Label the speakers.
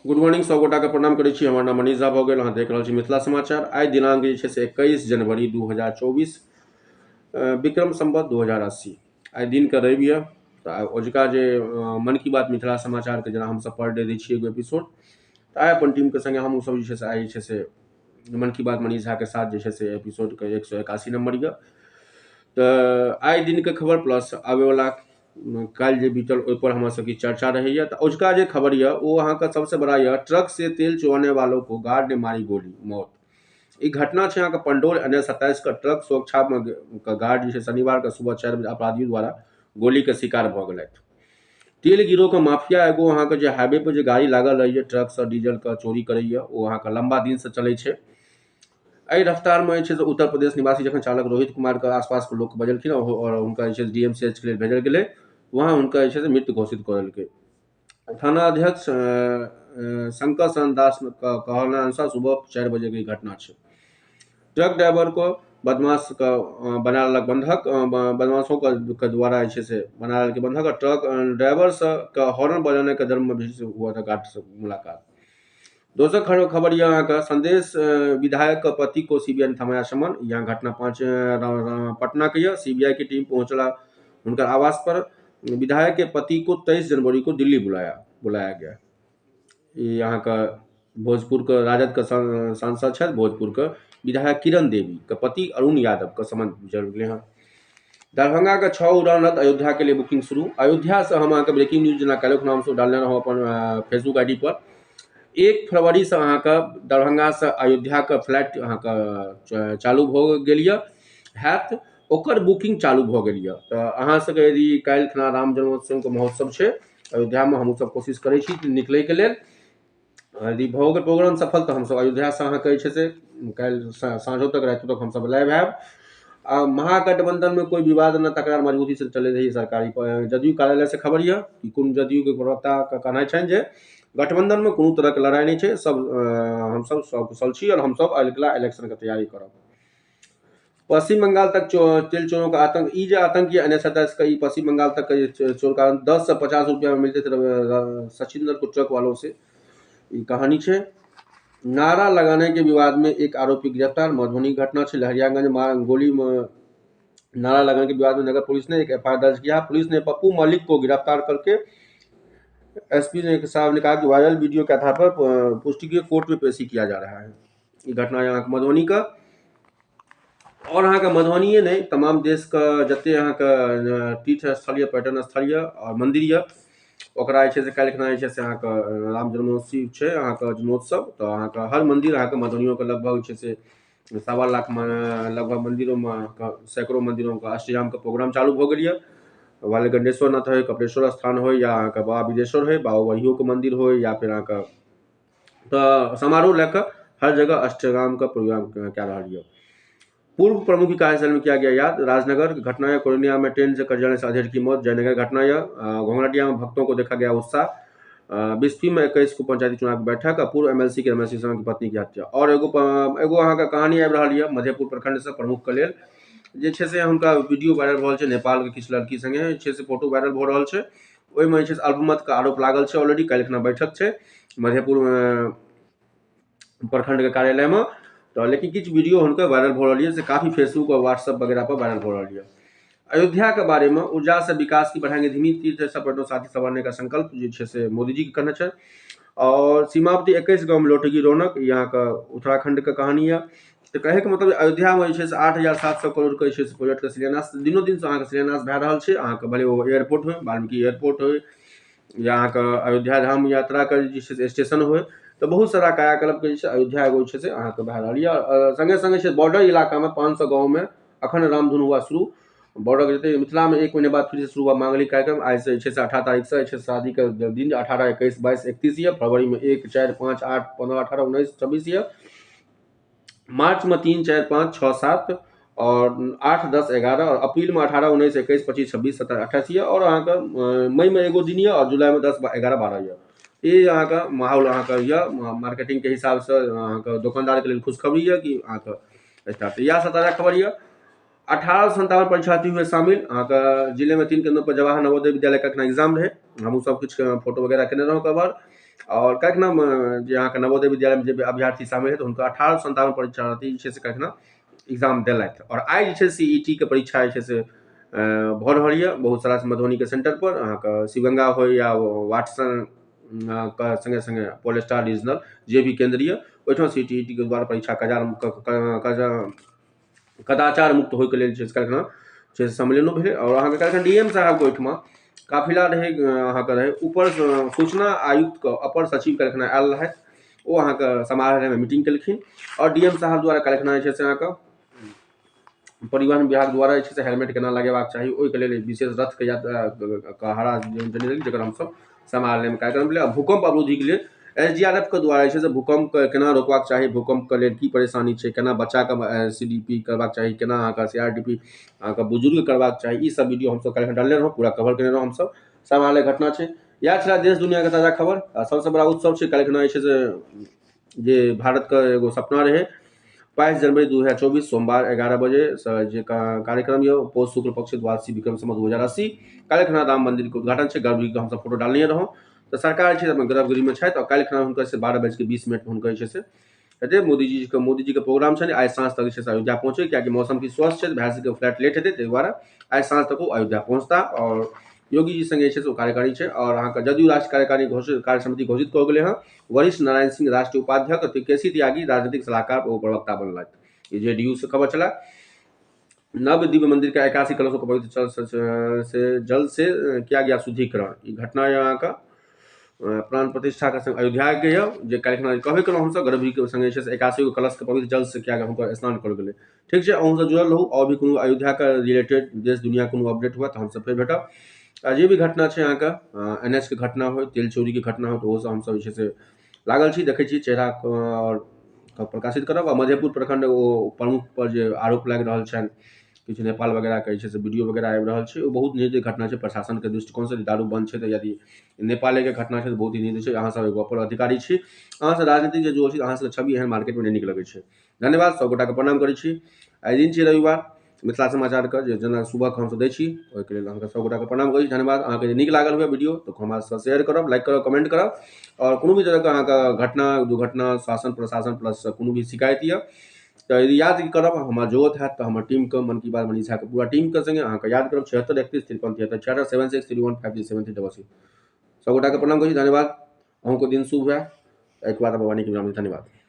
Speaker 1: Good morning, सब गोटाके प्रणाम करै छी। हमर नाम मनीष झा भऽ गेल, अहाँ देख रहल छी मिथिला समाचार। आइ दिनांक जे छै से 21 जनवरी 2024, विक्रम संवत 2080। आइ दिनके रवि यऽ, तऽ अजुका जे मन की बात मिथिला समाचारके जेना हमसब पर डे दै छियै एगो एपिसोड, तऽ आइ अपन टीमके सङ्गे हमहूँ सब जे छै से आइ जे छै से मन की बात मनीष झाके साथ जे छै से एपिसोडके 181 नम्बर यऽ। तऽ आइ दिनके खबर प्लस आबैवला काल्हि जे बीतल ओहिपर हमर सबके चर्चा रहैए। तऽ अजुका जे खबर यऽ ओ अहाँके सबसँ बड़ा यऽ, ट्रक से तेल चुराने वालों को गार्ड ने मारी गोली, मौत। ई घटना छै अहाँके पंडौल एन 27 के ट्रक सुरक्षामे के गार्ड जे छै शनिवारके सुबह 4 बजे अपराधी द्वारा गोलीके शिकार भऽ गेलथि। तेल गिरोहके माफिया एगो अहाँके जे हाईवे पर जे गाड़ी लागल रहैए ट्रकसँ डीजलके चोरी करैए, ओ अहाँके लम्बा दिनसँ चलै छै। एहि रफ्तारमे जे छै से उत्तर प्रदेश निवासी जखन चालक रोहित कुमारके आसपासके लोक बजलखिन आओर हुनका जे छै डी एम सी एच के लेल भेजल गेलै, वहाँ हुनका जे छै से मृत्यु घोषित कऽ देलकै। थाना अध्यक्ष शंकर शरण दास के कहना अनुसार सुबह 4 बजे के घटना छै। ट्रक ड्राइवर को बदमाश के बना लेलक बंधक, बदमाशों के द्वारा जे छै से बना लेलकै बंधक। और ट्रक ड्राइवर से के हॉर्न बजाने के दर्म में भी हुआ था गार्ड से मुलाकात। दोसर खबर यह अहाँके संदेश विधायक के पति को सीबीआई ने थमाया समन। यहाँ घटना 5 पटना के यह सीबीआई की टीम पहुंचला हुनकर आवास पर। विधायक के पति को 23 जनवरी को दिल्ली बुलाया गया। ई अहाँके भोजपुर के राजद के सांसद छथि, भोजपुर के विधायक किरण देवी के पति अरुण यादव के समन बुझल गेलै हँ। दरभंगा के 6 उड़ान रद्द, अयोध्या के लिए बुकिंग शुरू। अयोध्या से हम अहाँके ब्रेकिंग न्यूज जेना काल्हि हमसब डालने रहौं अपन फेसबुक I D पर। 1 फरवरी से अहाँके दरभंगा से अयोध्या के फ्लाइट अहाँके चालू भऽ गेल यऽ, हैत ओकर बुकिंग चालू भऽ गेल यऽ। तऽ अहाँ सबके यदि काल्हि खना राम जन्मोत्सवके महोत्सव छै अयोध्यामे, हमहूँ सब कोशिश करै छी निकलैके लेल। यदि भऽ गेल प्रोग्राम सफल तऽ हमसब अयोध्यासँ अहाँके जे छै से काल्हि साँझो तक रातिओ तक हमसब लाइव आयब। आ महागठबंधन में कोई विवाद न तकरार मजबूती से चलि रही सरकारी। जदयू कार्यालय से खबर यऽ कि कोन जदयू के प्रवक्ता के कहनाइ छनि जे गठबंधन में कोनो तरहके लड़ाइ नहि छै, सब हमसब सकुशल छी और हमसब अगिला इलेक्शन के तैयारी करब। पश्चिम बंगाल तक तेल चोरों का आतंक। ई जे आतंक यऽ एन 27 का, ई पश्चिम बंगाल तक के चोर कारण 10 से 50 रुपया में मिलते थे सचिंदर को ट्रक वालों से, ई कहानी छै। नारा लगाने के विवाद में एक आरोपी गिरफ्तार। मधुबनी घटना छै, लहरियागंज गोली में नारा लगाने के विवाद में नगर पुलिस ने एक एफ I R दर्ज किया। पुलिस ने पप्पू मलिक को गिरफ्तार करके एसपी ने साहब ने कहा कि वायरल वीडियो के आधार पर पुष्टि की कोर्ट में पेशी किया जा रहा है। ये घटना यहाँ मधुबनी का और अहाँके मधुबनिए नहीं तमाम देश के जते अहाँके तीर्थ स्थल यऽ, पर्यटन स्थल यऽ और मंदिर यऽ, ओकरा जे छै से काल्हि खना जे छै से अहाँके राम जन्मोत्सव छै अहाँके जन्मोत्सव, तऽ अहाँके हर मंदिर अहाँके मधुबनियोके लगभग जे छै से 1.25 लाख लगभग मंदिरोमे अहाँके सैकड़ों मंदिरों के अष्टयामके प्रोग्राम चालू भऽ गेल यऽ। वाले गंडेश्वर नाथ होइ, कपिलेश्वर स्थान होइ, या अहाँके बाबा बिदेश्वर होइ, बाबा बरियोके मंदिर होइ, या फिर अहाँके तऽ समारोह लए कऽ हर जगह अष्टयामके प्रोग्राम कए रहल यऽ। पूर्व प्रमुख की कार्यशैली में किया गया याद। राजनगर घटना है, कोरोनिया में ट्रेन से कट जाने से अधेड़ की मौत। जयनगर घटना है, घोंघराटिया में भक्तों को देखा गया उत्साह। बिस्फी में 21 को पंचायती चुनाव की बैठक। पूर्व एमएलसी के एमएलसी की पत्नी की हत्या। और एगो अहाँके कहानी आबि रहल यऽ मधेपुर प्रखंड से प्रमुख के लेल, जे छै से हुनका वीडियो वायरल भऽ रहल छै। नेपाल के किछु लड़की संगे जे छै से फोटो वायरल भऽ रहल छै, ओहिमे जे छै से अल्पमत के आरोप लागल छै। ऑलरेडी काल्हि खना बैठक छै मधेपुर प्रखंड के कार्यालय में, तऽ लेकिन किछु वीडियो हुनकर वायरल भऽ रहल यऽ से काफ़ी फेसबुक और व्हाट्सएप वगैरह पर वायरल भऽ रहल यऽ। अयोध्या के बारे में ऊर्जा से विकास की बढ़ाएंगे धीमी तीर्थ सब पर्यटन साथी संवारने का संकल्प जे छै से मोदी जी के कहने छै। और सीमावर्ती 21 गाँव में लौटेगी रौनक, यहाँ के उत्तराखंड के कहानी यऽ। तऽ कहैके मतलब अयोध्या में जे छै से 8,700 करोड़ के जे छै से प्रोजेक्ट के शिलान्यास दिनों दिन से अहाँके शिलान्यास भए रहल छै। अहाँके भले ओ एयरपोर्ट होइ, वाल्मीकि एयरपोर्ट होइ, या अहाँके अयोध्या धाम यात्रा के जे छै से स्टेशन होइ, तऽ बहुत सारा कायाकल्प के जे छै अयोध्या एगो छै से अहाँके भए रहल यऽ। संगे संगे छै बॉर्डर इलाकामे 500 गाँवमे अखन रामधुन हुआ शुरू। बॉर्डर जते मिथिलामे 1 महीने बाद फिर से शुरू हुआ मांगलिक कार्यक्रम। आइ से जे छै से 18 तारीख से छै शादी के दिन 18 21 22 31 यऽ। फरवरी में 1 4 5 8 15 18 19 26 यऽ। मार्च में 3 4 5 6 7 और 8 10 11 और अप्रैल में 18 19 21 25 26 27 28 यऽ। और अहाँके मई में एगो दिन यऽ और जुलाई में 10 11 12 यऽ। ई अहाँके माहौल अहाँके यऽ मार्केटिंग के हिसाब से अहाँके दोकानदार के लेल खुशखबरी यऽ कि अहाँके स्टार्ट। इएह सब ताजा खबर यऽ। 1857 परीक्षार्थी हुए शामिल। अहाँके जिले में 3 केंद्रों पर जवाहर नवोदय विद्यालय का एग्जाम रहे, हमहूँ सब किछु फोटो वगैरह केने रहौं कवर। आओर काल्हिखिना जे अहाँके नवोदय विद्यालयमे जे अभ्यर्थी शामिल हेतै हुनका 1857 परीक्षार्थी जे छै से काल्हिखिना एग्जाम देलथि। आओर आइ जे छै CET के परीक्षा जे छै से भऽ रहल यऽ बहुत सारा मधुबनीके सेंटर पर, अहाँके शिवगंगा होइ या वाटसन के संगे संगे पोलस्टार रीजनल जे भी केंद्र यऽ ओहिठाम CTET के द्वारा परीक्षा कदाचार मुक्त होइके लेल जे छै काल्हिखिना से सम्मेलनो भेलै। आओर अहाँके काल्हिखिना DM साहबके ओहिठमा काफिला रहै, अहाँके रहै ऊपर सूचना आयुक्तके अपर सचिव काल्हिखिना आयल रहथि, ओ अहाँके समारोहमे मीटिंग केलखिन। आओर DM साहब द्वारा काल्हिखिना जे छै से अहाँके परिवहन विभाग द्वारा जे छै से हेलमेट केना लगेबाक चाही ओहिके लेल विशेष रथके यात्रा हरा जकर हमसभ समारोहमे कार्यक्रम भेलै। आ भूकम्प अवरोधीके लेल SDRF के द्वारा जे छै से भूकम्पके केना रोकबाक चाही, भूकम्पके लेल की परेशानी छै, केना बच्चाके CDP करबाक चाही, केना अहाँके CRDP अहाँके बुजुर्ग करबाक चाही, ई सब वीडियो हमसभ काल्हि डालने रहौं, पूरा कवर केने रहौं हमसभ। समारोह घटना छै। इएह छलै देश दुनियाके ताजा खबर। आ सबसँ बड़ा उत्सव छै काल्हिखिना जे छै से जे भारतके एगो सपना रहै 22 जनवरी 2024 सोमवार 11 बजे जे कार्यक्रम यऽ पौष शुक्ल पक्ष द्वादशी विक्रम संवत 2080 काल्हिखिना राम मंदिरके उद्घाटन छै। गर्भगृहके हमसभ फोटो डालने रहौं। तऽ सरकार जे छै अपन गर्भगृहमे छथि आओर काल्हिखिना हुनकर से 12:20 हुनकर जे छै से हेतै। मोदीजीके प्रोग्राम छनि आइ साँझ तक जे छै से अयोध्या पहुँचै, कियाकि मौसम की स्वस्थ छै, भए सकै फ्लाइट लेट हेतै, ताहि दुआरे आइ साँझ तक ओ अयोध्या पहुँचता। आओर योगी जी संगे जे छै से ओ कार्यकारी छै। आओर अहाँके जदयू राष्ट्रीय कार्यकारी घोषित कार्य समिति घोषित कऽ गेलै हँ। वरिष्ठ नारायण सिंह राष्ट्रीय उपाध्यक्ष, केसी त्यागी राजनीतिक सलाहकार ओ प्रवक्ता बनलथि। ई JDU से खबर छलै। नव दिव्य मंदिर के 81 कलशों को पवित्र से जल से किया गया शुद्धिकरण। ई घटना यऽ अहाँके प्राण प्रतिष्ठा के संग अयोध्या के यऽ जे काल्हिखिना कहबे केलहुँ हमसभ गर्भगृहके संगे जे छै से 81 गो कलशके पवित्र जल से किया हुनकर स्नान करल गेलै। ठीक छै, अहूँसभ जुड़ल रहू। आओर भी कोनो अयोध्याके रिलेटेड देश दुनिया कोनो अपडेट हुए तऽ हमसभ फेर भेटब। आ जे भी घटना छै अहाँके NH के घटना होइ, तेल चोरीके घटना होइ, तऽ ओहोसँ हमसभ जे छै से लागल छी, देखै छी चेहरा आओर प्रकाशित करब। आ मधेपुर प्रखंड ओ प्रमुख पर जे आरोप लागि रहल छनि किछु नेपाल वगैरहके जे छै से वीडियो वगैरह आबि रहल छै, ओ बहुत नीक घटना छै प्रशासनके दृष्टिकोणसँ। दारू बंद छै तऽ यदि नेपालेके घटना छै तऽ बहुत ही नीक छै। अहाँसभ एगो अपर अधिकारी छी, अहाँसँ राजनीतिक जे जुड़ल छी, अहाँसभके छवि एहन मार्केटमे नहि नीक लगै छै। धन्यवाद, सब गोटाके प्रणाम करै छी। आइ दिन छी रविवार, मिथिला समाचारके जे जेना सुबहके हमसभ दै छी ओहिके लेल अहाँके सब गोटाके प्रणाम करै छी। धन्यवाद। अहाँके जे नीक लागल हुए वीडियो तऽ हमरा से शेयर करब, लाइक करब, कमेंट करब। आओर कोनो भी तरहके अहाँके घटना दुर्घटना शासन प्रशासन प्लस कोनो भी शिकायत यऽ तऽ यदि याद करब, हमरा जरूरत हैत तऽ हमर टीमके मन की बात मनीष झाके पूरा टीमके संगे अहाँके याद करब। 76 31 53 73 66 7 6 3 1 5 3 7 3 6 6। सब गोटाके प्रणाम करै छी। धन्यवाद। अहूँके दिन शुभ हुए। एहिके बाद भवानीके विराम। धन्यवाद।